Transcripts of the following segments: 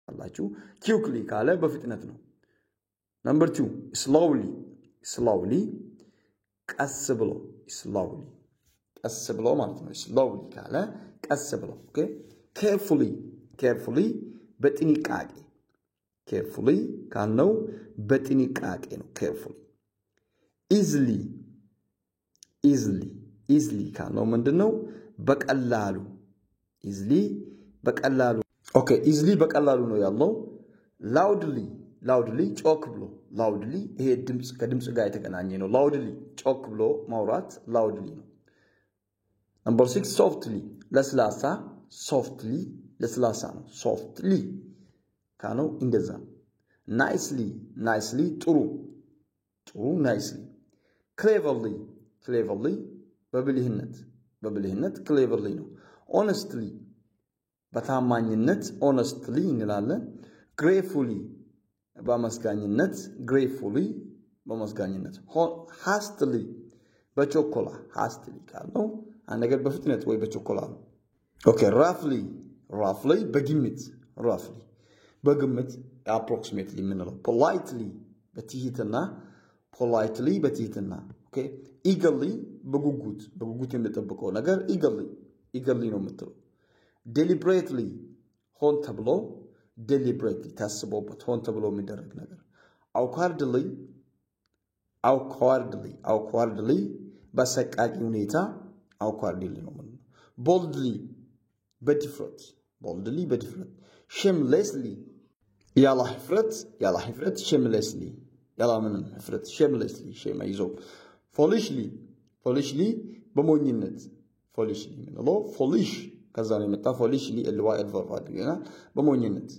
አላችሁ። Quickly ካለ በፍጥነት ነው። Number 2 slowly፣ slowly ቀስ ብሎ፣ slowly ቀስ ብሎ ማለት ነው። Slowly ካለ ቀስ ብሎ። Okay, carefully፣ carefully በጥንቃቄ፣ carefully ካልነው በጥንቃቄ ነው። Carefully። Easily፣ easily፣ easily ካልነው ምንድን ነው? በቀላሉ፣ easily በቀላሉ። Okay, easily በቀላሉ ነው ያለው። Loudly፣ loudly ጮክ ብሎ፣ loudly ይሄ ድምፅ ከድምፅ ጋር የተገናኘ ነው። Loudly ጮክ ብሎ ማውራት loudly ነው። Number 6 softly ለስላሳ፣ softly ለስላሳ ነው። Softly ካነው እንደዛ። Nicely፣ nicely ጥሩ፣ ጥሩ nicely። Cleverly፣ cleverly በብልህነት፣ በብልህነት cleverly ነው። Honestly በታማኝነት honestly እንላለን። Gratefully በአመስጋኝነት፣ gratefully በአመስጋኝነት። Hastily በችኮላ፣ hastily ካልነው አንድ ነገር በፍጥነት ወይ በችኮላ ነው። Okay, roughly፣ roughly በግምት፣ roughly በግምት approximately የምንለው። Politely በትህትና፣ politely በትህትና። Okay, eagerly በጉጉት፣ በጉጉት የሚጠብቀው ነገር eagerly፣ eagerly ነው የምትለው። Deliberately ሆን ተብሎ፣ deliberately ታስቦበት ሆን ተብሎ የሚደረግ ነገር። Awkwardly፣ awkwardly፣ awkwardly በአሰቃቂ ሁኔታ awkwardly ነው የምንለው። Boldly በድፍረት፣ boldly በድፍረት። Shamelessly ያለ ኅፍረት፣ ያለ ኅፍረት shamelessly ያለ ምንም ኅፍረት shamelessly shame ይዞ። Foolishly፣ foolishly በሞኝነት፣ foolishly የምንለው foolish ከዛ ነው የመጣ። Foolishly ly adverb አድርገናል በሞኝነት።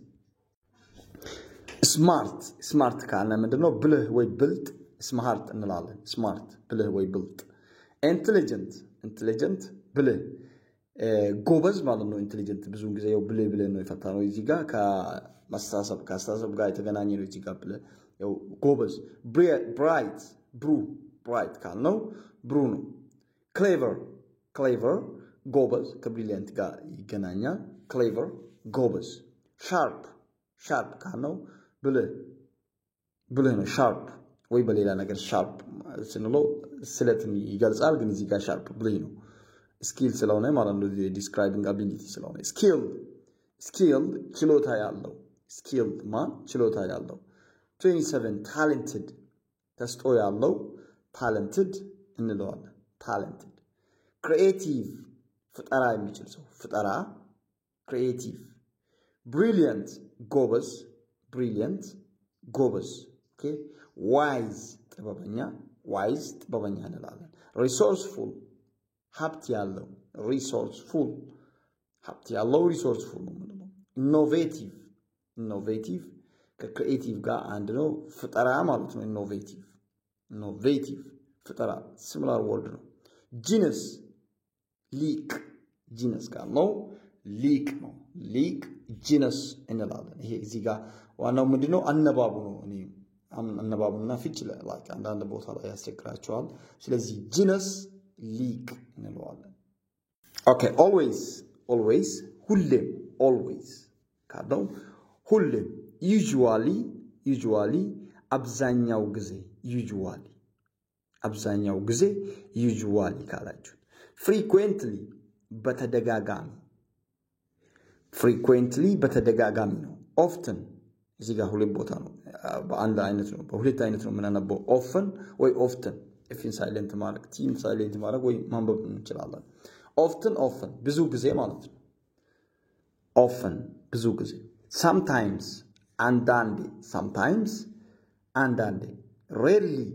Smart፣ smart ካለ ምንድነው? ብልህ ወይ ብልጥ smart እንላለን። Smart ብልህ ወይ ብልጥ። Intelligent፣ intelligent ብልህ ጎበዝ ማለት ነው። Intelligent ብዙውን ጊዜ ያው ብልህ ብልህ ነው የፈታ ነው። እዚህ ጋር ከማስተሳሰብ ከአስተሳሰብ ጋር የተገናኘ ነው። እዚህ ጋር ብልህ ያው ጎበዝ። Bright ብሩህ፣ bright ካልነው ብሩህ ነው። Clever፣ clever ጎበዝ ከ brilliant ጋር ይገናኛል። Clever ጎበዝ። Sharp፣ sharp ካልነው ብልህ፣ ብልህ ነው። Sharp ወይ በሌላ ነገር sharp ስንለው ስለትን ይገልጻል፣ ግን እዚህ ጋር sharp ብልህ ነው። Skill ስለሆነ ማለት ነው። Describing ability ስለሆነ። Skilled፣ skilled ችሎታ ያለው፣ skilled man ችሎታ ያለው። 27 talented ተሰጥኦ ያለው talented እንለዋለን። Talented። Creative ፈጠራ የሚችል ሰው፣ ፈጠራ creative። Brilliant ጎበዝ፣ brilliant ጎበዝ። Okay, wise ጥበበኛ፣ wise ጥበበኛ እንላለን። Resourceful ሀብት ያለው፣ resourceful ሀብት ያለው resourceful ነው የምንለው። Innovative፣ innovative ከ creative ጋር አንድ ነው፣ ፈጠራ ማለት ነው። Innovative፣ innovative ፈጠራ similar word ነው። Genius ሊቅ፣ genius ካልነው ሊቅ ነው። ሊቅ genius እንላለን። ይሄ እዚህ ጋር ዋናው ምንድነው? አነባቡ ነው። እኔ አነባቡና ፍች አንዳንድ ቦታ ላይ ያስቸግራቸዋል። ስለዚህ genius ሊቅ እንለዋለን። Okay, always፣ always ሁሌም፣ always ካልነው ሁሌም። Usually፣ usually አብዛኛው ጊዜ፣ usually አብዛኛው ጊዜ usually ካላችሁ። Frequently በተደጋጋሚ፣ frequently በተደጋጋሚ ነው። Often እዚህ ጋር ሁለት ቦታ ነው፣ በአንድ አይነት ነው፣ በሁለት አይነት ነው የምናነበው። Often ወይ often፣ F ን silent ማድረግ T ም silent ማድረግ ወይ ማንበብ እንችላለን። Often፣ often ብዙ ጊዜ ማለት ነው። Often ብዙ ጊዜ። Sometimes አንዳንዴ፣ sometimes አንዳንዴ። Rarely፣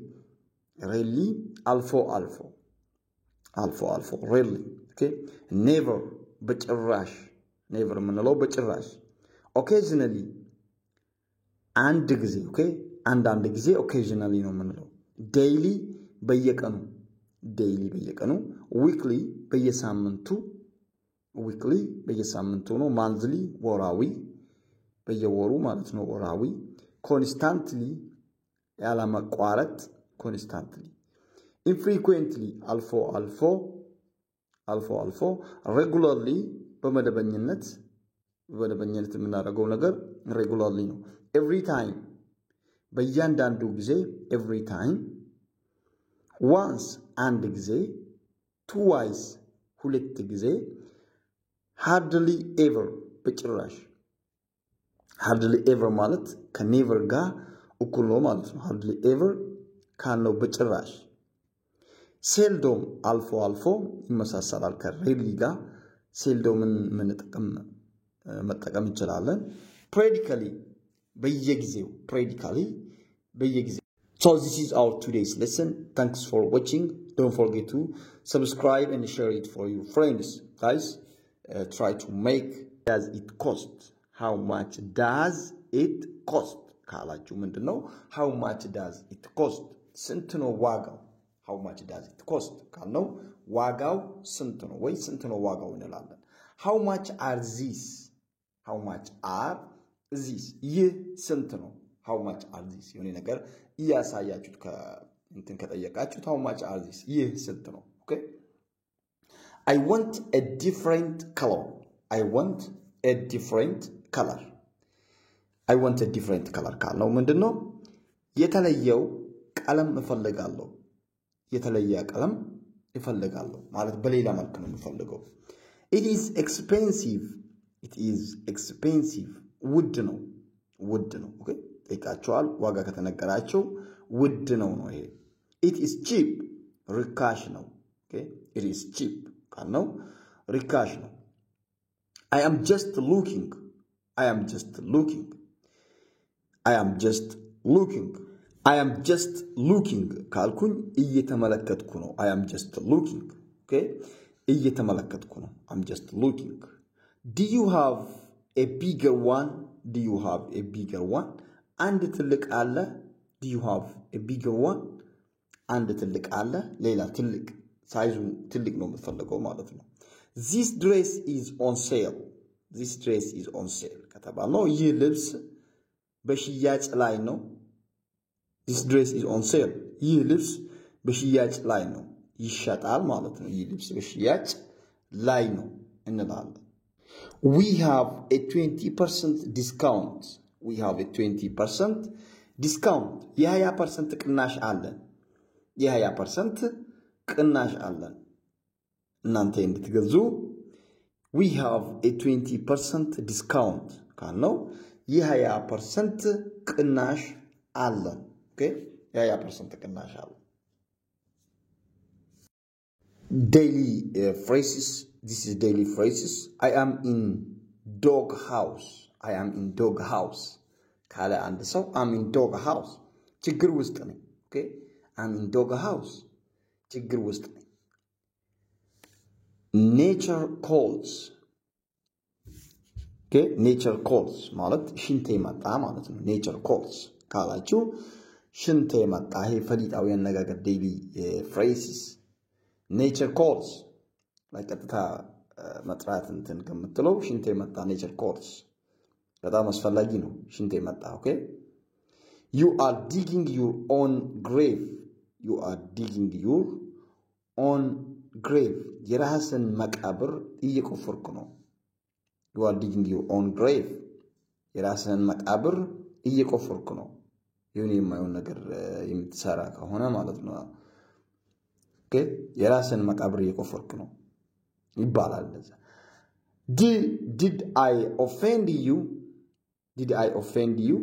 rarely አልፎ አልፎ፣ አልፎ አልፎ rarely። Okay, never በጭራሽ፣ never የምንለው በጭራሽ። Occasionally አንድ ጊዜ፣ okay አንዳንድ ጊዜ occasionally ነው የምንለው። Daily በየቀኑ፣ daily በየቀኑ። Weekly በየሳምንቱ፣ weekly በየሳምንቱ ነው። Monthly ወራዊ፣ በየወሩ ማለት ነው ወራዊ። Constantly ያለመቋረጥ constantly። Infrequently አልፎ አልፎ፣ አልፎ አልፎ። Regularly በመደበኝነት። በመደበኛነት የምናደርገው ነገር regularly ነው። Every time በእያንዳንዱ ጊዜ every time። Once አንድ ጊዜ፣ twice ሁለት ጊዜ፣ hardly ever በጭራሽ። Hardly ever ማለት ከ never ጋር እኩል ነው ማለት ነው። Hardly ever ካልነው በጭራሽ። Seldom አልፎ አልፎ ይመሳሰላል ከ rarely ጋር። Seldom ን ምንጠቀም መጠቀም እንችላለን። Periodically በየጊዜው፣ periodically በየጊዜው። So this is our today's lesson. Thanks for watching. Don't forget to subscribe and share it for your friends. Guys, try to make does it cost? How much does it cost? ካላችሁ ምንድን ነው? How much does it cost? ስንት ነው ዋጋው? How much does it cost ካልነው ዋጋው ስንት ነው ወይ ስንት ነው ዋጋው እንላለን። How much are these? How much are these? ይህ ስንት ነው? How much are these? የሆነ ነገር እያሳያችሁት እንትን ከጠየቃችሁት how much are these? ይህ ስንት ነው? Okay, I want a different color. I want a different color. I want a different color ካልነው ምንድን ነው? የተለየው ቀለም እፈልጋለሁ። የተለየ ቀለም እፈልጋለሁ ማለት በሌላ መልክ ነው የምፈልገው። It is expensive. It is expensive. ውድ ነው፣ ውድ ነው። Okay, ጠይቃቸዋል። ዋጋ ከተነገራቸው ውድ ነው ነው ይሄ። It is cheap. ርካሽ ነው። Okay, it is cheap ካልነው ርካሽ ነው። I am just looking. I am just looking. I am just looking. I am just looking ካልኩኝ እየተመለከትኩ ነው። I am just looking. Okay, እየተመለከትኩ ነው። I'm just looking. Do you have a bigger one? Do you have a bigger one? አንድ ትልቅ አለ። Do you have a bigger one? አንድ ትልቅ አለ። ሌላ ትልቅ size ኡ ትልቅ ነው የምትፈልገው ማለት ነው። This dress is on sale. This dress is on sale ከተባልነው ይህ ልብስ በሽያጭ ላይ ነው። This dress is on sale. ይህ ልብስ በሽያጭ ላይ ነው፣ ይሸጣል ማለት ነው። ይህ ልብስ በሽያጭ ላይ ነው እንላለን። We have a 20% discount. We have a 20% discount. የ20% ቅናሽ አለን። የ20% ቅናሽ አለን እናንተ እንድትገዙ። We have a 20% discount ካልነው የ20% ቅናሽ አለን። Okay, የ20% ቅናሽ አለን። Daily phrases. This is daily phrases. I am in dog house. I am in dog house ካለ አንድ ሰው I'm in dog house ችግር ውስጥ ነኝ። Okay, I'm in dog house ችግር ውስጥ ነኝ። Nature calls. Okay, nature calls ማለት ሽንቴ መጣ ማለት ነው። Nature calls ካላችሁ ሽንቴ መጣ። ይሄ ፈሊጣዊ አነጋገር daily phrases። Nature calls ላይ ቀጥታ መጥራት እንትን ከምትለው ሽንቴ መጣ nature calls በጣም አስፈላጊ ነው። ሽንቴ መጣ። Okay, you are digging your own grave. You are digging your own grave. የራስን መቃብር እየቆፈርክ ነው። You are digging your own grave. የራስህን መቃብር እየቆፈርክ ነው። የሆነ የማይሆን ነገር የምትሰራ ከሆነ ማለት ነው። Okay, የራስህን መቃብር እየቆፈርክ ነው ይባላል እንደዛ። Did I offend you? Did I offend you?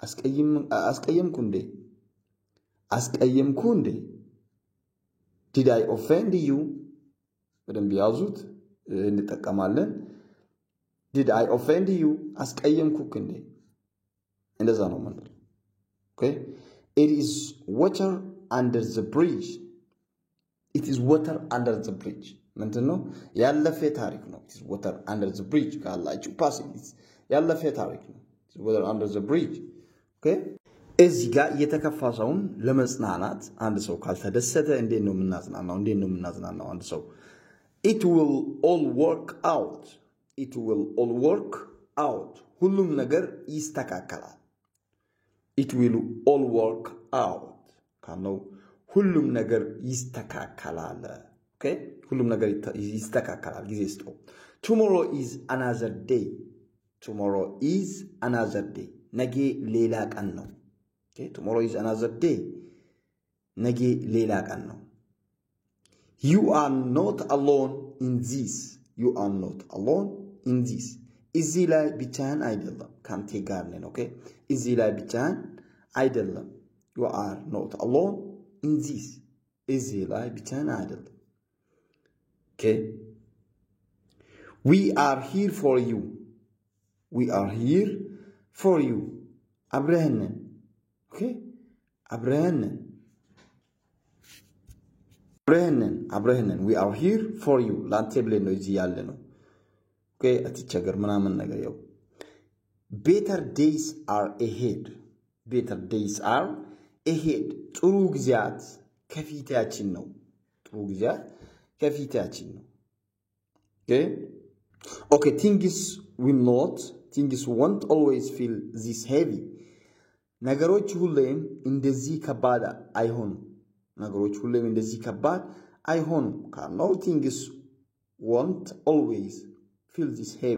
አስቀየምኩ እንዴ? አስቀየምኩ እንዴ? Did I offend you? በደንብ ያዙት፣ እንጠቀማለን። Did I offend you? አስቀየምኩክ እንዴ? እንደዛ ነው የምንለው። Okay, it is water under the bridge. It is water under the bridge ምንድን ነው? ያለፈ ታሪክ ነው። It is water under the bridge ካላችሁ past ያለፈ ታሪክ ነው። It is water under the bridge. Okay, እዚህ ጋር የተከፋ ሰውን ለመጽናናት አንድ ሰው ካልተደሰተ እንዴት ነው የምናጽናናው? እንዴት ነው የምናጽናናው አንድ ሰው? It will all work out. It will all work out. ሁሉም ነገር ይስተካከላል። It will all work out ካልነው ሁሉም ነገር ይስተካከላል። Okay, ሁሉም ነገር ይስተካከላል። ጊዜ ስጠው። Tomorrow is another day. Tomorrow is another day. ነገ ሌላ ቀን ነው። Tomorrow is another day. ነገ ሌላ ቀን ነው። You are not alone in this. You are not alone in this. እዚህ ላይ ብቻህን አይደለም፣ ካንተ ጋር ነን። Okay, እዚህ ላይ ብቻህን አይደለም። You are not alone in this. እዚህ ላይ ብቻህን አይደለም። Okay, we are here for you. We are here for you. አብረን ነን። Okay, አብረን ነን፣ አብረን ነን፣ አብረን ነን። We are here for you. ለአንተ ብለን ነው እዚህ ያለነው። Okay, አትቸገር ምናምን ነገር። ያው better days are ahead. Better days are ahead. ጥሩ ጊዜያት ከፊታችን ነው። ጥሩ ጊዜያት ከፊታችን ነው። Okay, things will not things won't always feel this heavy. ነገሮች ሁሌም እንደዚህ ከባድ አይሆኑም። ነገሮች ሁሌም እንደዚህ ከባድ አይሆኑም ካልነው things won't always feel this heavy.